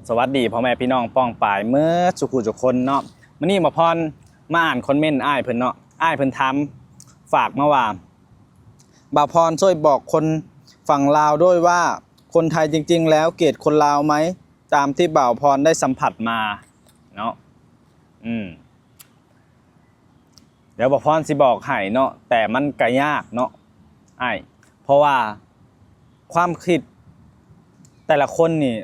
ສະຫວັດດີພໍ່ແມ່ພີ່ນ້ອງປ້ອງປາຍເໝິດສູ່ຜູ້ສູ່ຄົນເນາະ. ມື້ນີ້ບ່າວພອນມາອ່ານຄອມເມັນອ້າຍເພິ່ນເນາະ. ອ້າຍເພິ່ນຖາມ ຝາກມາວ່າ ບ່າວພອນຊ່ວຍບອກຄົນຝັ່ງລາວດ້ວຍວ່າ ຄົນໄທຈິງໆແລ້ວເກດຄົນລາວໄໝ? ຕາມທີ່ບ່າວພອນໄດ້ສຳຜັດມາເນາະ. ອືມ ດຽວບ່າວພອນຊິບອກໃຫ້ເນາະ, ແຕ່ມັນກະຍາກເນາະອ້າຍ, ເພາະວ່າຄວາມຄິດແຕ່ລະຄົນນີ້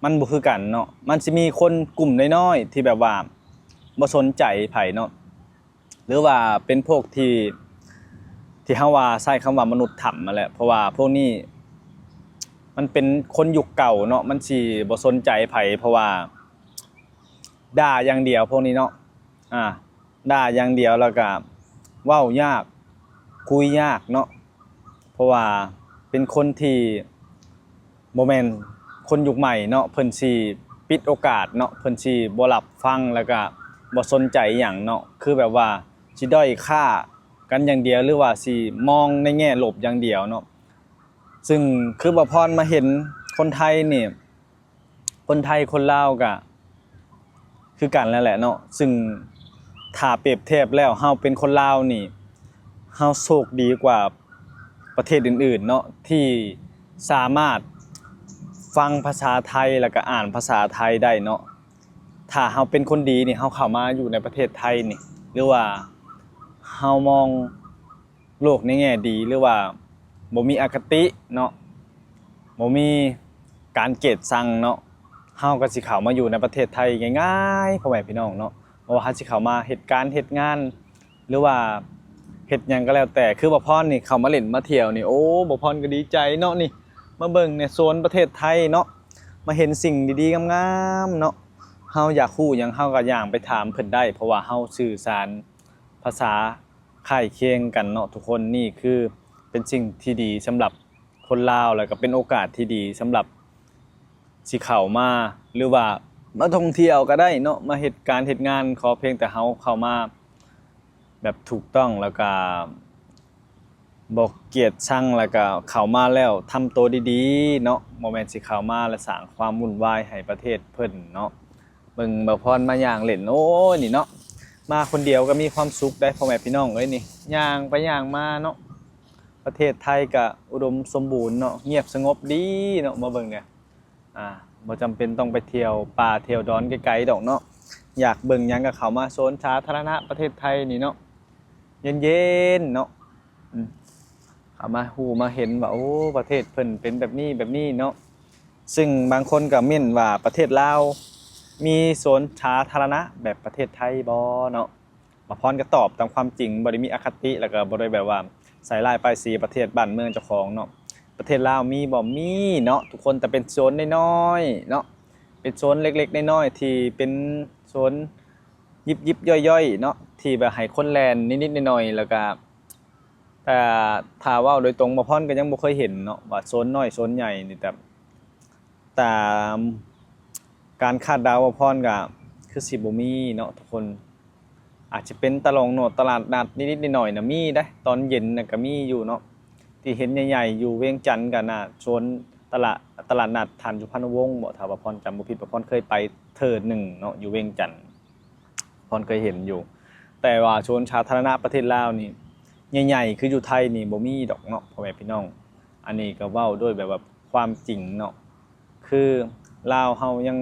ມັນບໍ່ຄືກັນເນາະ. ມັນຊິມີຄົນກຸ່ມນ້ອຍໆທີ່ແບບວ່າບໍ່ສົນໃຈໃຜເນາະ, ຫຼືວ່າເປັນພວກທີ່ ທີ່ເຮົາວ່າ ໃຊ້ຄຳວ່າມະນຸດຖ້ຳຫັ້ນແຫຼະ, ເພາະວ່າພວກນີ້ມັນເປັນຄົນຍຸກເກົ່າເນາະ, ມັນຊິບໍ່ສົນໃຈໃຜ ເພາະວ່າ ດ່າຢ່າງດຽວພວກນີ້ເນາະ. ອ່າ ດ່າຢ່າງດຽວ ແລ້ວກະເວົ້າຍາກ ຄຸຍຍາກເນາະ, ເພາະວ່າເປັນຄົນທີ່ບໍ່ແມ່ນຄົນຍຸກໃໝ່ເນາະ, ເພິ່ນຊິປິດໂອກາດເນາະ, ເພິ່ນຊິບໍ່ຮັບຟັງ ແລ້ວກະບໍ່ສົນໃຈຫຍັງເນາະ, ຄືແບບວ່າຊິດ້ອຍຄ່າກັນຢ່າງດຽວ ຫຼືວ່າຊິມອງໃນແງ່ລົບຢ່າງດຽວເນາະ. ຊຶ່ງຄືບ່າວພອນມາເຫັນຄົນໄທນີ້ ຄົນໄທຄົນລາວກະຄືກັນນັ້ນແຫຼະເນາະ, ຊຶ່ງຖ້າປຽບທຽບແລ້ວ ເຮົາເປັນຄົນລາວນີ້ ເຮົາໂຊກດີກວ່າປະເທດອື່ນໆເນາະ ທີ່ສາມາດຟັງພາສາໄທ ແລ້ວກະອ່ານພາສາໄທໄດ້ເນາະ. ຖ້າເຮົາເປັນຄົນດີນີ້ ເຮົາເຂົ້າມາຢູ່ໃນປະເທດໄທນີ້ ຫຼືວ່າເຮົາມອງ ໂລກໃນແງ່ດີ ຫຼືວ່າບໍ່ມີອະຄະຕິເນາະ, ບໍ່ມີການເກດຊັງເນາະ, ເຮົາກໍຊິເຂົ້າມາຢູ່ໃນປະເທດໄທງ່າຍໆ ພໍ່ແມ່ພີ່ນ້ອງເນາະ. ບໍ່ວ່າເຮົາຊິເຂົ້າມາເຮັດການເຮັດງານ ຫຼືວ່າເຮັດຫຍັງກໍແລ້ວແຕ່. ຄືບ່າວພອນນີ້ເຂົ້າມາຫຼິ້ນມາທ່ຽວນີ້ ໂອ້ ບ່າວພອນກໍດີໃຈເນາະ, ນີ້ມາເບິ່ງແດ່ ໂຊນປະເທດໄທເນາະ, ມາເຫັນສິ່ງດີໆງາມໆເນາະ. ເຮົາຢາກຮູ້ຫຍັງ ເຮົາກໍຍ່າງໄປຖາມເພິ່ນໄດ້ ເພາະວ່າເຮົາສື່ສານພາສາ ຄ້າຍຄຽງກັນເນາະທຸກຄົນ. ນີ້ຄືເປັນສິ່ງທີ່ດີສຳລັບຄົນລາວ ແລ້ວກໍເປັນໂອກາດທີ່ດີສຳລັບຊິເຂົ້າມາ ຫຼືວ່າມາທ່ອງທ່ຽວກໍໄດ້ເນາະ, ມາເຮັດການເຮັດງານ. ຂໍພຽງແຕ່ເຮົາເຂົ້າມາແບບຖືກຕ້ອງ ແລ້ວກໍບໍ່ກຽດຊັງ, ແລ້ວກໍເຂົ້າມາແລ້ວທຳໂຕດີໆເນາະ, ບໍ່ແມ່ນຊິເຂົ້າມາແລ້ວສ້າງຄວາມວຸ່ນວາຍໃຫ້ປະເທດເພິ່ນເນາະ. ເບິ່ງບ່າວພອນມາຍ່າງເຫຼັ້ນ ໂອ້ຍ ນີ້ເນາະ, ມາຄົນດຽວກໍມີຄວາມສຸກໄດ໋ ພໍ່ແມ່ພີ່ນ້ອງເອີຍ. ນີ້ຍ່າງໄປຍ່າງມາເນາະ, ປະເທດໄທກໍອຸດົມສົມບູນເນາະ, ງຽບສະຫງົບດີເນາະ. ມາເບິ່ງແດ່ ອ່າ ບໍ່ຈຳເປັນຕ້ອງໄປທ່ຽວປ່າທ່ຽວດອນໄກໆດອກເນາະ, ຢາກເບິ່ງຫຍັງກໍເຂົ້າມາໂຊນສາທາລະນະປະເທດໄທນີ້ເນາະ, ເຢັນໆເນາະ. ອືມ ເຂົ້າມາຮູ້ມາເຫັນວ່າ ໂອ້ ປະເທດເພິ່ນເປັນແບບນີ້ແບບນີ້ເນາະ. ຊຶ່ງບາງຄົນກໍເມັ້ນວ່າປະເທດລາວມີສວນສາທາລະນະແບບປະເທດໄທບໍ່ເນາະ. ບ່າວພອນກໍຕອບຕາມຄວາມຈິງ, ບໍ່ໄດ້ມີອະຄະຕິ ແລ້ວກໍບໍ່ໄດ້ແບບວ່າໃສ່ຮ້າຍປ້າຍສີປະເທດບ້ານເມືອງເຈົ້າຂອງເນາະ. ປະເທດລາວມີບໍ່? ມີເນາະທຸກຄົນ, ແຕ່ເປັນໂຊນນ້ອຍໆເນາະ, ເປັນໂຊນເລັກໆນ້ອຍໆ ທີ່ເປັນໂຊນຢິບໆຍ່ອຍໆເນາະ, ທີ່ແບບໃຫ້ຄົນແລ່ນນິດໆໜ້ອຍໆ. ແລ້ວກໍ ແຕ່ຖ້າເວົ້າໂດຍຕົງ ບ່າວພອນກໍຍັງບໍ່ເຄີຍເຫັນເນາະ ວ່າໂຊນນ້ອຍໂຊນໃຫຍ່ນີ້. ແຕ່ຕາມການຄາດເດົາ ບ່າວພອນກໍຄືຊິບໍ່ມີເນາະທຸກຄົນ. ອາດຈະເປັນຕະຫຼອງໂນດ ຕະຫຼາດນັດນິດໆໜ້ອຍໆນະ ມີເດ້, ຕອນເຢັນນະກໍມີຢູ່ເນາະ, ທີ່ເຫັນໃຫຍ່ໆຢູ່ວຽງຈັນກໍໜ້າໂຊນຕະຫຼາດ ຕະຫຼາດນັດທ່ານສຸພັນວົງບໍ? ຖ້າບ່າວພອນຈຳບໍ່ຜິດ ບ່າວພອນເຄີຍໄປເທື່ອໜຶ່ງເນາະ ຢູ່ວຽງຈັນ. ພອນເຄີຍເຫັນຢູ່, ແຕ່ວ່າສວນສາທາລະນະປະເທດລາວນີ້ ໃຫຍ່ໆຄືຢູ່ໄທນີ້ບໍ່ມີດອກເນາະ ພໍ່ແມ່ພີ່ນ້ອງ. ອັນນີ້ກໍເວົ້າດ້ວຍແບບວ່າຄວາມຈິງເນາະ, ຄືລາວເຮົາຍັງ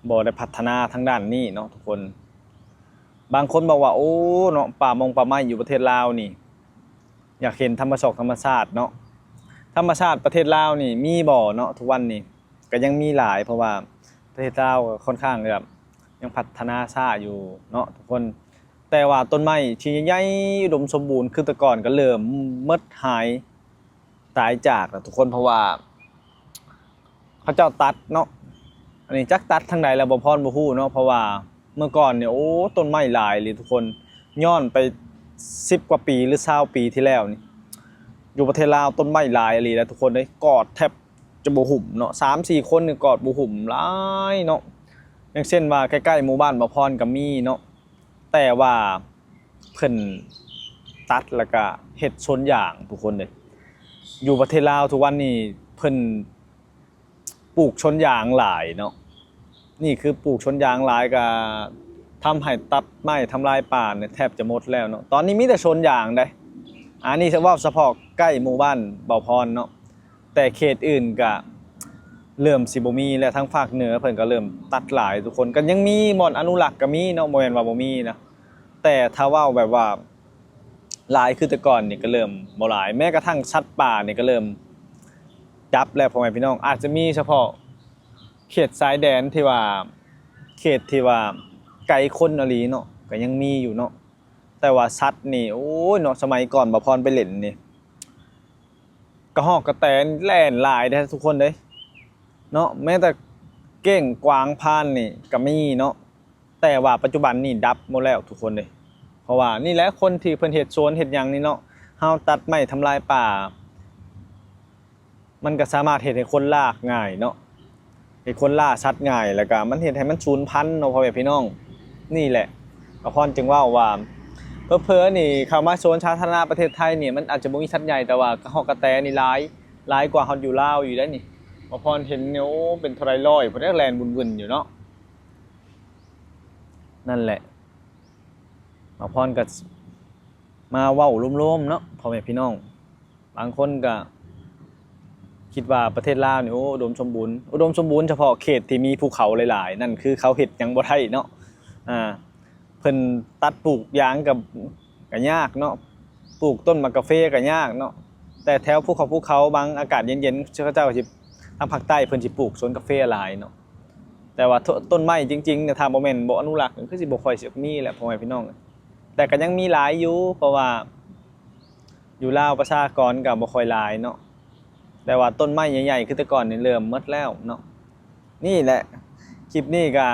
ບໍ່ໄດ້ພັດທະນາທາງດ້ານນີ້ເນາະທຸກຄົນ. ບາງຄົນບອກວ່າ ໂອ້ ເນາະ ປ່າມົງປ່າໄມ້ຢູ່ປະເທດລາວນີ້ ຢາກເຫັນທຳມະຊອກທຳມະຊາດເນາະ. ທຳມະຊາດປະເທດລາວນີ້ມີບໍ່ເນາະ ທຸກວັນນີ້? ກໍຍັງມີຫຼາຍ, ເພາະວ່າປະເທດລາວກໍຄ່ອນຂ້າງແບບຍັງພັດທະນາຊ້າຢູ່ເນາະທຸກຄົນ. ແຕ່ວ່າຕົ້ນໄມ້ທີ່ໃຫຍ່ໆອຸດົມສົມບູນຄືແຕ່ກ່ອນກໍເລີ່ມໝົດຫາຍຕາຍຈາກແລ້ວທຸກຄົນ, ເພາະວ່າເຂົາເຈົ້າຕັດເນາະ. ອັນນີ້ຈັກຕັດທາງໃດແລ້ວ ບ່າວພອນບໍ່ຮູ້ເນາະ, ເພາະວ່າເມື່ອກ່ອນນີ້ ໂອ້ ຕົ້ນໄມ້ຫຼາຍອີ່ຫຼີທຸກຄົນ. ຍ້ອນໄປສິບກວ່າປີ ຫຼື ຊາວປີທີ່ແລ້ວນີ້ ຢູ່ປະເທດລາວຕົ້ນໄມ້ຫຼາຍອີ່ຫຼີນະທຸກຄົນເອີຍ, ກອດແທບ ຈະບໍ່ຫຸ້ມເນາະ, ສາມສີ່ຄົນນີ້ກອດບໍ່ຫຸ້ມ ຫຼາຍເນາະ. ຢ່າງເຊັ່ນວ່າໃກ້ໆໝູ່ບ້ານບ່າວພອນກໍມີເນາະ, ແຕ່ວ່າເພິ່ນຕັດແລ້ວກະເຮັດສວນຢາງທຸກຄົນເດ້. ຢູ່ປະເທດລາວທຸກວັນນີ້ເພິ່ນ ປູກສວນຢາງຫຼາຍເນາະ. ນີ້ຄືປູກສວນຢາງຫຼາຍ ກໍທຳໃຫ້ຕັດໄມ້ທຳລາຍປ່ານີ້ແທບຈະໝົດແລ້ວເນາະ. ຕອນນີ້ມີແຕ່ສວນຢາງເດ້. ອັນນີ້ເວົ້າສະເພາະໃກ້ໝູ່ບ້ານເບົາພອນເນາະ, ແຕ່ເຂດອື່ນກະເລີ່ມຊິບໍ່ມີແລ້ວ. ທາງພາກເໜືອເພິ່ນກໍເລີ່ມຕັດຫຼາຍທຸກຄົນ. ກໍຍັງມີບ່ອນອະນຸລັກກໍມີເນາະ, ບໍ່ແມ່ນວ່າບໍ່ມີນະ, ແຕ່ຖ້າເວົ້າແບບວ່າຫຼາຍຄືແຕ່ກ່ອນນີ້ກໍເລີ່ມບໍ່ຫຼາຍ. ແມ້ກະທັ່ງສັດປ່ານີ້ກໍເລີ່ມດັບແລ້ວ ພໍ່ແມ່ພີ່ນ້ອງ. ອາດຈະມີສະເພາະເຂດຊາຍແດນທີ່ວ່າ ເຂດທີ່ວ່າໄກຄົນອີ່ຫຼີເນາະ ກໍຍັງມີຢູ່ເນາະ. ແຕ່ວ່າສັດນີ້ ໂອ້ຍເນາະ, ສະໄໝກ່ອນບ່າວພອນໄປຫຼິ້ນນີ້ ກະຮອກກະແຕແລ່ນຫຼາຍເດ້ທຸກຄົນເດ້ເນາະ. ແມ້ແຕ່ເກ້ງກວາງພານນີ້ກໍມີເນາະ, ແຕ່ວ່າປັດຈຸບັນນີ້ດັບໝົດແລ້ວທຸກຄົນເດ້. ເພາະວ່ານີ້ແຫຼະ ຄົນທີ່ເພິ່ນເຮັດສວນເຮັດຫຍັງນີ້ເນາະ, ເຮົາຕັດໄມ້ທຳລາຍປ່າ ມັນກໍສາມາດເຮັດໃຫ້ຄົນລ່າງ່າຍເນາະ, ເຮັດຄົນລ່າສັດງ່າຍ ແລ້ວກໍມັນເຮັດໃຫ້ມັນສູນພັນເນາະ ພໍ່ແມ່ພີ່ນ້ອງ. ນີ້ແຫຼະ ບ່າວພອນຈຶ່ງເວົ້າວ່າ ເຜີໆນີ້ເຂົ້າມາສວນສາທາລະນະປະເທດໄທນີ້ ມັນອາດຈະບໍ່ມີສັດໃຫຍ່, ແຕ່ວ່າກະຮອກກະແຕນີ້ຫຼາຍ ຫຼາຍກວ່າຮອດຢູ່ລາວຢູ່ໄດ໋ນີ້. ບ່າວພອນເຫັນນີ້ ໂອ້ ເປັນເທົ່າໃດຮ້ອຍພຸ້ນແຫຼະ ແລ່ນວຸ່ນໆຢູ່ເນາະ. ນັ້ນແຫຼະ ບ່າວພອນກໍມາເວົ້າລວມໆເນາະ ພໍ່ແມ່ພີ່ນ້ອງ. ບາງຄົນກໍຄິດວ່າປະເທດລາວນີ້ ໂອ້ ອຸດົມສົມບູນ, ອຸດົມສົມບູນສະເພາະເຂດທີ່ມີພູເຂົາຫຼາຍໆ ນັ້ນຄືເຂົາເຮັດຫຍັງບໍ່ໄດ້ເນາະ. ອ່າ ເພິ່ນຕັດປູກຢາງກໍ ກໍຍາກເນາະ, ປູກຕົ້ນໝາກກາເຟກໍຍາກເນາະ. ແຕ່ແຖວພູເຂົາ ພູເຂົາ ບາງອາກາດເຢັນໆ ເຂົາເຈົ້າຊິ ທາງພາກໃຕ້ເພິ່ນຊິປູກສວນກາເຟຫຼາຍເນາະ. ແຕ່ວ່າ ໂຕ- ຕົ້ນໄມ້ຈິງໆ ຖ້າບໍ່ແມ່ນບໍ່ອະນຸລັກ ຄືຊິບໍ່ຄ່ອຍຊິມີແຫຼະ ພໍ່ແມ່ພີ່ນ້ອງ. ແຕ່ກໍຍັງມີຫຼາຍຢູ່ ເພາະວ່າ ຢູ່ລາວປະຊາກອນກໍບໍ່ຄ່ອຍຫຼາຍເນາະ, ແຕ່ວ່າຕົ້ນໄມ້ໃຫຍ່ໆ ຄືແຕ່ກ່ອນນີ້ເລີ່ມໝົດແລ້ວເນາະ. ນີ້ແຫຼະ ຄລິບນີ້ກໍ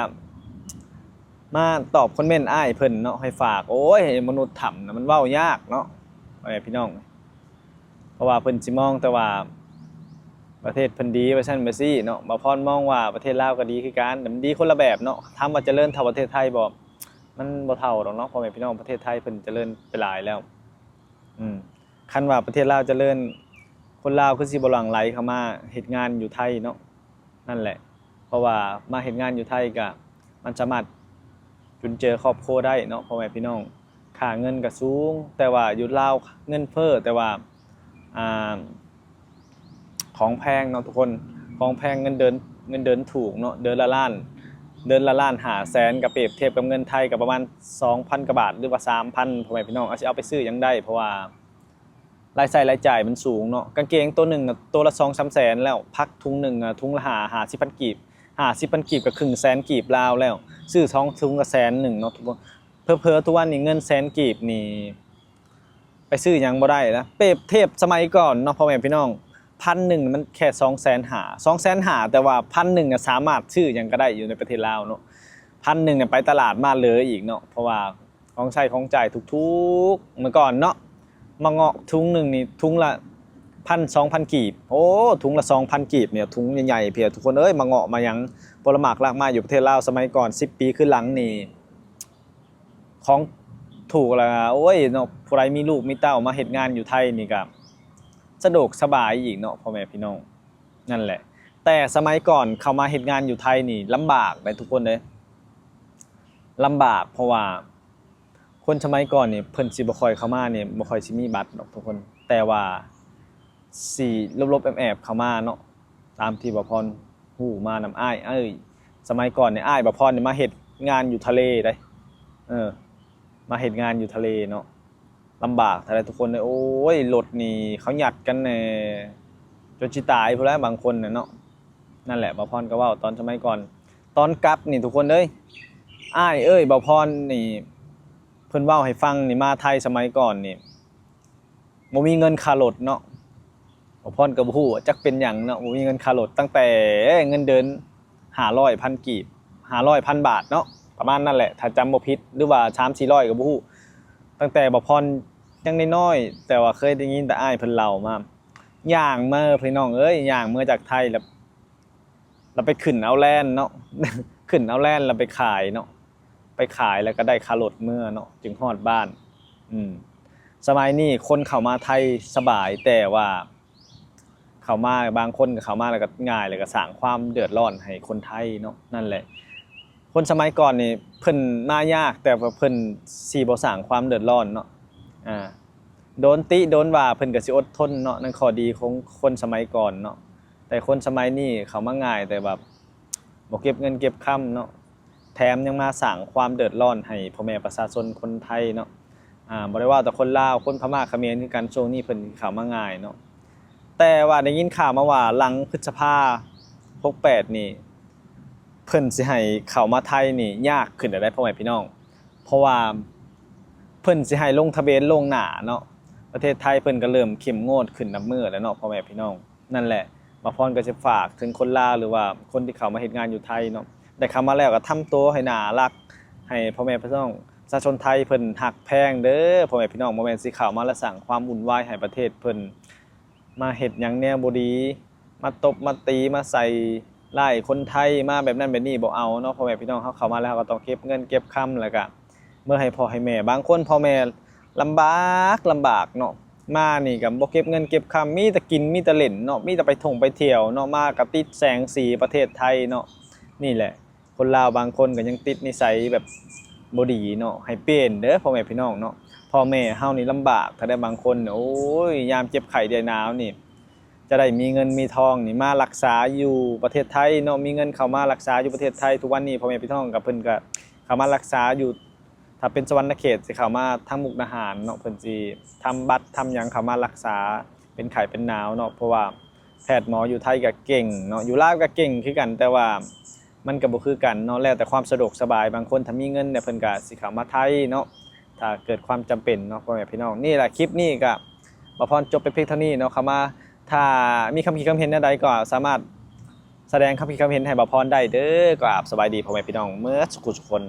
ມາຕອບຄອມເມັນອ້າຍເພິ່ນເນາະ ໃຫ້ຝາກ. ໂອ້ຍ ມະນຸດຖ້ຳນະ ມັນເວົ້າຍາກເນາະ ພໍ່ແມ່ພີ່ນ້ອງ, ເພາະວ່າເພິ່ນຊິມອງແຕ່ວ່າປະເທດເພິ່ນດີວ່າຊັ້ນວ່າຊີ້ເນາະ. ບ່າວພອນມອງວ່າປະເທດລາວກໍດີຄືກັນ ແຕ່ມັນດີຄົນລະແບບເນາະ. ຖາມວ່າຈະເລີນເທົ່າປະເທດໄທບໍ່? ມັນບໍ່ເທົ່າດອກເນາະ ພໍ່ແມ່ພີ່ນ້ອງ, ປະເທດໄທເພິ່ນຈະເລີນໄປຫຼາຍແລ້ວ. ອືມ ຄັນວ່າປະເທດລາວຈະເລີນ ຄົນລາວຄືຊິບໍ່ຫຼັ່ງໄຫຼເຂົ້າມາເຮັດງານຢູ່ໄທເນາະ. ນັ້ນແຫຼະ ເພາະວ່າມາເຮັດງານຢູ່ໄທກະ ມັນສາມາດຈຸນເຈືອຄອບຄົວໄດ້ເນາະ ພໍ່ແມ່ພີ່ນ້ອງ. ຄ່າເງິນກະສູງ ແຕ່ວ່າຢູ່ລາວເງິນເຟີ້ ແຕ່ວ່າ ອ່າ ຂອງແພງເນາະທຸກຄົນ, ຂອງແພງ, ເງິນເດືອນ ເງິນເດືອນຖືກເນາະ, ເດືອນລະລ້ານ ເດືອນລະລ້ານຫ້າແສນ ກໍປຽບທຽບກັບເງິນໄທກໍປະມານສອງພັນກວ່າບາດ ຫຼືວ່າສາມພັນ ພໍ່ແມ່ພີ່ນ້ອງ. ເອົາ ຊິເອົາໄປຊື້ຫຍັງໄດ້ ເພາະວ່າລາຍໃຊ້ລາຍຈ່າຍມັນສູງເນາະ. ກາງເກງໂຕໜຶ່ງນະ ໂຕລະສອງສາມແສນແລ້ວ, ຜັກຖົງໜຶ່ງນະ ຖົງລະຫ້າ ຫ້າສິບພັນກີບ, ຫ້າສິບພັນກີບກໍເຄິ່ງແສນກີບລາວແລ້ວ, ຊື້ສອງຖົງກໍແສນໜຶ່ງເນາະ. ເຜີໆທຸກວັນນີ້ເງິນແສນກີບນີ້ ໄປຊື້ຫຍັງບໍ່ໄດ້ນະ. ປຽບທຽບສະໄໝກ່ອນເນາະ ພໍ່ແມ່ພີ່ນ້ອງ, ພັນໜຶ່ງມັນແຄ່ສອງແສນຫ້າ ສອງແສນຫ້າ ແຕ່ວ່າພັນໜຶ່ງນະ ສາມາດຊື້ຫຍັງກໍໄດ້ຢູ່ໃນປະເທດລາວເນາະ. ພັນໜຶ່ງນະ ໄປຕະຫຼາດມາເຫຼືອອີກເນາະ, ເພາະວ່າຂອງໃຊ້ຂອງຈ່າຍຖືກໆ. ເມື່ອກ່ອນເນາະ ໝາກເງາະຖົງໜຶ່ງນີ້ ຖົງລະພັນ ສອງພັນກີບ. ໂອ້ ຖົງລະສອງພັນກີບນີ້ ຖົງໃຫຍ່ໆ ເພີ້ນທຸກຄົນເອີຍ. ໝາກເງາະ ໝາກຫຍັງ ຜົນລະໝາກລາກໄມ້ຢູ່ປະເທດລາວ ສະໄໝກ່ອນ ສິບປີຄືນຫຼັງນີ້ ຂອງຖືກລະ ໂອ້ຍເນາະ, ຜູ້ໃດມີລູກມີເຕົ້າມາເຮັດງານຢູ່ໄທນີ້ກະສະດວກສະບາຍອີກເນາະ ພໍ່ແມ່ພີ່ນ້ອງ. ນັ້ນແຫຼະ ແຕ່ສະໄໝກ່ອນເຂົ້າມາເຮັດງານຢູ່ໄທນີ້ລຳບາກເດ້ທຸກຄົນເດ້, ລຳບາກ ເພາະວ່າຄົນສະໄໝກ່ອນນີ້ເພິ່ນຊິບໍ່ຄ່ອຍເຂົ້າມານີ້ ບໍ່ຄ່ອຍຊິມີບັດດອກທຸກຄົນ, ແຕ່ວ່າຊິຫຼົບໆແອບໆເຂົ້າມາເນາະ. ຕາມທີ່ບ່າວພອນຮູ້ມານຳອ້າຍ ເອີຍ ສະໄໝກ່ອນນີ້ ອ້າຍບ່າວພອນນີ້ມາເຮັດງານຢູ່ທະເລເດ້, ເອີ ມາເຮັດງານຢູ່ທະເລເນາະ ລຳບາກເທົ່າໃດທຸກຄົນເອີຍ. ໂອ້ຍ ລົດນີ້ເຂົາຍັດກັນແນ່ ຈົນຊິຕາຍພຸ້ນແຫຼະບາງຄົນນະເນາະ. ນັ້ນແຫຼະ ບ່າວພອນກໍເວົ້າຕອນສະໄໝກ່ອນ, ຕອນກັບນີ້ທຸກຄົນເອີຍ ອ້າຍເອີຍ ບ່າວພອນນີ້ ເພິ່ນເວົ້າໃຫ້ຟັງນີ້ ມາໄທສະໄໝກ່ອນນີ້ ບໍ່ມີເງິນຄ່າລົດເນາະ. ບ່າວພອນກໍບໍ່ຮູ້ວ່າຈັກເປັນຫຍັງເນາະ ບໍ່ມີເງິນຄ່າລົດ, ຕັ້ງແຕ່ເງິນເດືອນຫ້າຮ້ອຍພັນກີບ ຫ້າຮ້ອຍພັນບາດເນາະ ປະມານນັ້ນແຫຼະ ຖ້າຈຳບໍ່ຜິດ ຫຼືວ່າສາມສີ່ຮ້ອຍກໍບໍ່ຮູ້. ຕັ້ງແຕ່ບ່າວພອນຍັງນ້ອຍໆ ແຕ່ວ່າເຄີຍໄດ້ຍິນແຕ່ອ້າຍເພິ່ນເລົ່າມາ, ຍ່າງມາ ພີ່ນ້ອງເອີຍ ຍ່າງມາຈາກໄທ ແລ້ວ ແລ້ວໄປຂຶ້ນເອົາແລນເນາະ ຂຶ້ນເອົາແລນແລ້ວໄປຂາຍເນາະ, ໄປຂາຍແລ້ວກໍໄດ້ຄ່າລົດເມືອເນາະ ຈຶ່ງຮອດບ້ານ. ອືມ ສະໄໝນີ້ຄົນເຂົ້າມາໄທສະບາຍ ແຕ່ວ່າ ເຂົ້າມາ ບາງຄົນກໍເຂົ້າມາແລ້ວກໍງ່າຍ ແລ້ວກໍສ້າງຄວາມເດືອດຮ້ອນໃຫ້ຄົນໄທເນາະ. ນັ້ນແຫຼະ ຄົນສະໄໝກ່ອນນີ້ເພິ່ນມາຍາກ ແຕ່ວ່າເພິ່ນຊິບໍ່ສ້າງຄວາມເດືອດຮ້ອນເນາະ. ອາ ໂດນຕິໂດນວ່າເພິ່ນກໍຊິອົດທົນເນາະ, ນັ້ນຂໍ້ດີຂອງຄົນສະໄໝກ່ອນເນາະ. ແຕ່ຄົນສະໄໝນີ້ເຂົ້າມາງ່າຍ ແຕ່ແບບບໍ່ເກັບເງິນເກັບຄຳເນາະ, ແຖມຍັງມາສ້າງຄວາມເດືອດຮ້ອນໃຫ້ພໍ່ແມ່ປະຊາຊົນຄົນໄທເນາະ. ອາ ບໍ່ໄດ້ເວົ້າແຕ່ຄົນລາວ, ຄົນພະມ້າຂະເໝນຄືກັນ, ຊ່ວງນີ້ເພິ່ນເຂົ້າມາງ່າຍເນາະ. ແຕ່ວ່າໄດ້ຍິນຂ່າວມາວ່າຫຼັງພຶດສະພາຫົກແປດນີ້ ເພິ່ນຊິໃຫ້ເຂົ້າມາໄທນີ້ຍາກຂຶ້ນແລ້ວເດ້ ພໍ່ແມ່ພີ່ນ້ອງ, ເພາະວ່າເພິ່ນຊິໃຫ້ລົງທະບຽນລ່ວງໜ້າເນາະ. ປະເທດໄທເພິ່ນກໍເລີ່ມເຂັ້ມງວດຂຶ້ນນັບມື້ແລ້ວເນາະ ພໍ່ແມ່ພີ່ນ້ອງ. ນັ້ນແຫຼະ ບ່າວພອນກໍຊິຝາກເຖິງຄົນລາວ ຫຼືວ່າຄົນທີ່ເຂົ້າມາເຮັດງານຢູ່ໄທເນາະ, ໄດ້ເຂົ້າມາແລ້ວກໍທຳຕົວໃຫ້ໜ້າຮັກ ໃຫ້ພໍ່ແມ່ພີ່ນ້ອງປະຊາຊົນໄທເພິ່ນຮັກແພງເດີ ພໍ່ແມ່ພີ່ນ້ອງ. ບໍ່ແມ່ນຊິເຂົ້າມາແລ້ວສ້າງຄວາມວຸ່ນວາຍໃຫ້ປະເທດເພິ່ນ, ມາເຮັດຫຍັງແນວບໍ່ດີ, ມາຕົບມາຕີ ມາໃສ່ຮ້າຍຄົນໄທ, ມາແບບນັ້ນແບບນີ້ ບໍ່ເອົາເນາະ ພໍ່ແມ່ພີ່ນ້ອງ. ເຮົາເຂົ້າມາແລ້ວ ເຮົາກໍຕ້ອງເກັບເງິນເກັບຄຳ ແລ້ວກະເມືອໃຫ້ພໍ່ໃຫ້ແມ່. ບາງຄົນພໍ່ແມ່ລຳບາກ ລຳບາກເນາະ, ມານີ້ກໍບໍ່ເກັບເງິນເກັບຄຳ, ມີແຕ່ກິນ ມີແຕ່ຫຼິ້ນເນາະ, ມີແຕ່ໄປທ່ອງໄປທ່ຽວເນາະ, ມາກໍຕິດແສງສີປະເທດໄທເນາະ. ນີ້ແຫຼະ ຄົນລາວບາງຄົນກໍຍັງຕິດນິໄສແບບບໍ່ດີເນາະ, ໃຫ້ປ່ຽນເດີພໍ່ແມ່ພີ່ນ້ອງເນາະ. ພໍ່ແມ່ເຮົານີ້ລຳບາກຖ້າໄດ້ບາງຄົນ, ໂອ້ຍ ຍາມເຈັບໄຂ້ໄດ້ໜາວນີ້ ຈະໄດ້ມີເງິນມີທອງນີ້ມາລັກສາຢູ່ປະເທດໄທເນາະ, ມີເງິນເຂົ້າມາລັກສາຢູ່ປະເທດໄທ. ທຸກວັນນີ້ພໍ່ແມ່ພີ່ນ້ອງກັບເພິ່ນກໍເຂົ້າມາລັກສາຢູ່ ຖ້າເປັນສະຫວັນນະເຂດ ຊິເຂົ້າມາທາງມຸກດາຫານເນາະ, ເພິ່ນຊິທຳບັດທຳຫຍັງເຂົ້າມາລັກສາເປັນໄຂ້ເປັນໜາວເນາະ. ເພາະວ່າແພດໝໍຢູ່ໄທກໍເກັ່ງເນາະ, ຢູ່ລາວກໍເກັ່ງຄືກັນ, ແຕ່ວ່າມັນກໍບໍ່ຄືກັນເນາະ, ແລ້ວແຕ່ຄວາມສະດວກສະບາຍ. ບາງຄົນຖ້າມີເງິນແລ້ວ ເພິ່ນກໍຊິເຂົ້າມາໄທເນາະ ຖ້າເກີດຄວາມຈຳເປັນເນາະ ພໍ່ແມ່ພີ່ນ້ອງ. ນີ້ແຫຼະ ຄລິບນີ້ກໍບ່າວພອນຈົບໄປພຽງເທົ່ານີ້ເນາະ. ເຂົ້າມາ ຖ້າມີຄຳຄິດຄຳເຫັນແນວໃດ ກໍສາມາດສະແດງຄຳຄິດຄຳເຫັນໃຫ້ບ່າວພອນໄດ້ເດີ. ກາບສະບາຍດີພໍ່ແມ່ພີ່ນ້ອງເໝິດສຸຂູສຸຄົນ.